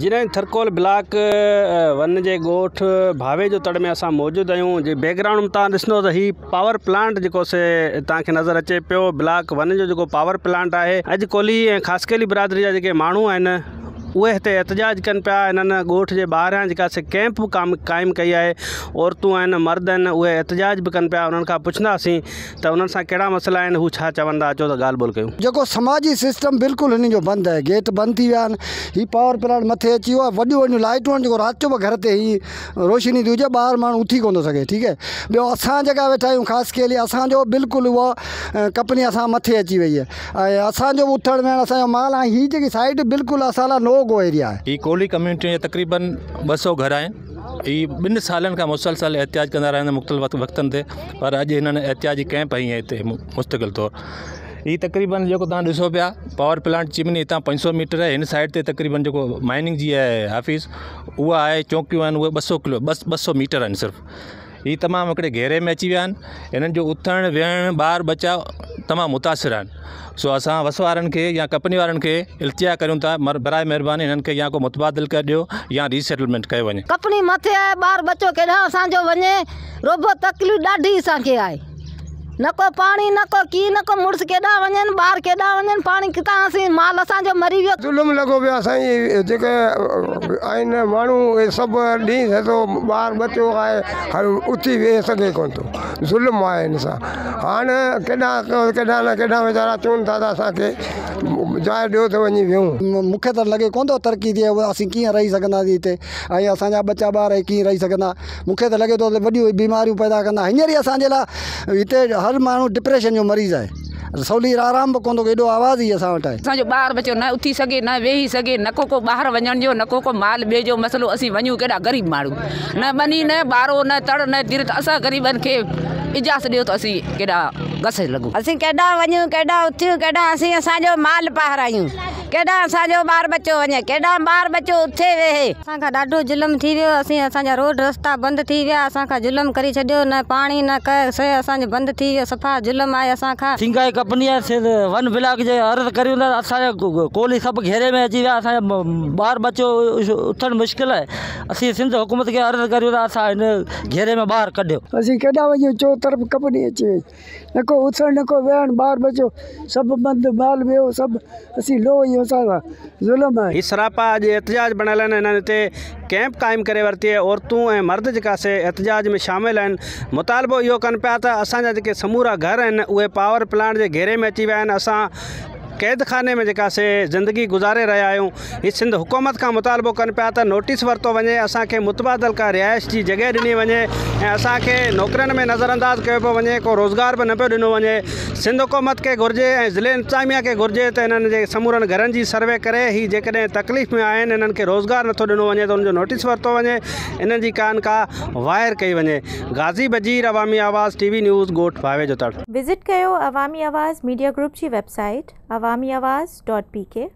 جڏهن Thar Coal block one جي ڳوٺ ڀاوي جو تڙ ۾ اسان موجود آهيون جي بيڪ گرائونڊ ۾ تان ڏسندو ته هي پاور پلانٽ جيڪو سي تان کي نظر اچي پيو بلاڪ ون جو جيڪو پاور پلانٽ آهي اڄ ڪولهي ۽ خاصخيلي برادري جا جيڪي ماڻهو آهن اهي هتي احتجاج ڪن پيا هنن ڳوٺ جي ٻاهران جيڪا سي ڪيمپ قائم ڪئي آهي عورتون آهن مرد آهن اهي احتجاج به ڪن پيا انهن کان پڇنداسين ته انهن سان ڪهڙا مسئلا آهن هو ڇا چون ٿا اچو ته ڳالهه ٻولهه ڪيون. جيڪو سماجي سسٽم بلڪل هنن جو بند آهي گيٽ بند ٿي ويا آهن هي پاور پلانٽ مٿي اچي ويو آهي وڏيون وڏيون لائٽون آهن جيڪو رات جو به گهر تي هي روشني ٿي هجي ٻاهر ماڻهو اٿي ڪونه ٿو سگهي ٺيڪ آهي ٻيو اسان جيڪا ويٺا آهيون خاصخيلي اسان جو بلڪل اها ڪمپني اسان مٿي اچي وئي آهي ۽ اسان جو به اٿڻ ويهڻ اسان جو مال ۽ هي جيڪي سائيڊ بلڪل اسان لاء نو گو ايريا آهي. هي ڪولهي ڪميونٽي جا تقريبن 200 گهر آهن هي ٻن سالن کان مسلسل احتجاج ڪندا رهيا آهن مختلف وقتن تي پر اڄ هنن احتجاجي ڪئمپ هنئي آهي هتي مستقل طور هي تقريبن جيڪو تهان ڏسو پيا پاور پلانٽ چمني هتان 500 ميٽر آهي هن سائيڊ تي تقريبن جيڪو مائننگ جي آهي آفيس اها آهي چوڪيون آهن اهي 200 ڪلو بس 200 ميٽر آهن صرف هي تمام هڪڙي گهيري ۾ اچي ويا آهن هنن جو اٿڻ ويهڻ ٻار ٻچا تمام متاثر آهن سو اسان وس وارن کي يا ڪمپني وارن کي التجا ڪريون ٿا برائي مهرباني هنن کي يا ڪو متبادل ڪري ڏيو يا ري سيٽلمينٽ ڪيو وڃي. ڪمپني مٿي آهي ٻار ٻچو ڪيڏانهن اسان جو وڃي روبو تڪليف ڏاڍي اسان کي آهي نه ڪو پاڻي نه ڪو ڪي نه ڪو مڙس ڪيڏانهن وڃن ٻار ڪيڏانهن وڃن پاڻي ڪٿان اسين مال اسان جو مري ويو. ظلم لڳو پيو آهي سائين جيڪي آهن ماڻهو اهي سڀ ڏينهن سڄو ٻار ٻچو آهي هر اٿي ويهي سگهي ڪونه ٿو ظلم آهي هن سان هاڻ ڪيڏانهن ڪيڏانهن نه ڪيڏانهن ويچارا چون ٿا ته اسان کي جاء ڏيو ته وڃي ويهون. مون کي ته لڳي ڪونه ٿو ترقي ٿئي اسين ڪيئن رهي سگهنداسين هتي ۽ اسان جا ٻچا ٻار هي ڪيئن رهي سگهندا مون کي ته لڳي ٿو ته وڏيون بيماريون پيدا ڪندا هينئر ئي اسان جي لاء هتي هر ماڻهو ڊپريشن جو مريض آهي سولي آرام به ڪونه ٿو ڪري ايڏو آواز ئي اسان وٽ آهي. اسان جو ٻار ٻچو نه اٿي سگهي نه ويهي سگهي نه ڪو ڪو ٻاهر وڃڻ جو نه ڪو ڪو مال ٻئي جو مسئلو اسين وڃون ڪيڏا غريب ماڻهو نه ٻني نه ٻارو نه تڙ نه تيرٿ اسان غريبن کي اجازت ڏيو ته اسين ڪيڏا گس لڳون. اسين ڪيڏانهن وڃون ڪيڏانهن اٿيون ڪيڏانهن اسين اسان جو مال پهرايون ڪيڏانهن اسان جو ٻار ٻچو وڃي ڪيڏانهن ٻار ٻچو اٿي ويهي. اسان کان ڏاڍو ظلم ٿي ويو اسين اسان جا روڊ رستا بند ٿي ويا اسان کان ظلم ڪري ڇڏيو نه پاڻي نه ڪه شي اسان جو بند ٿي ويو صفا ظلم آهي اسان کان. سنگائي ڪمپني ۽ سنڌ ون بلاڪ جي عرض ڪريون ٿا اسان جا ڪولهي سڀ گهيري ۾ اچي ويا اسان جا ٻار ٻچو اٿڻ مشڪل آهي اسين سنڌ حڪومت کي عرض ڪريون ٿا اسان هن گهيري ۾ ٻاهر ڪڍيو. اسين ڪيڏانهن وڃون چو طرف ڪمپني اچي وئي. نه ڪو اٿڻ نه ڪو ويهڻ ٻار ٻچو سڀ بند مال ويو سڀ اسين لوهه آهيون اسان سان ظلم آهي. هي سراپا اڄ احتجاج بڻيل آهن هنن هتي ڪئمپ قائم ڪري ورتي آهي عورتون ۽ مرد جيڪا سي احتجاج ۾ شامل آهن مطالبو اهو ڪن پيا ته اسان جا جيڪي سمورا گهر آهن اهي پاور پلانٽ جي گهيري ۾ اچي ويا آهن اسان قيد خاني ۾ جيڪا سي زندگي گذاري رهيا آهيون هي سنڌ حڪومت کان مطالبو ڪن پيا ته نوٽيس ورتو وڃي اسان کي متبادل ڪا رهائش جي جڳهه ڏني وڃي ۽ اسان کي نوڪرين ۾ نظر انداز ڪيو پيو وڃي ڪو روزگار به نه پيو ڏنو وڃي سنڌ حڪومت کي گهرجي ۽ ضلعي انتظاميا کي گهرجي ته انهن جي سمورن گهرن جي سروي ڪري هي جيڪڏهن تڪليف ۾ آهن انهن کي روزگار نٿو ڏنو وڃي ته ان جو نوٽيس ورتو وڃي انهن جي ڪا نه ڪا واهر ڪئي وڃي غازي بجير عوامي آواز ٽي وي نيوز ڳوٺ ڀاوي جو تڙ. وزٽ ڪيو عوامي آواز ميڊيا گروپ جي web site Awami Awaz dot P K.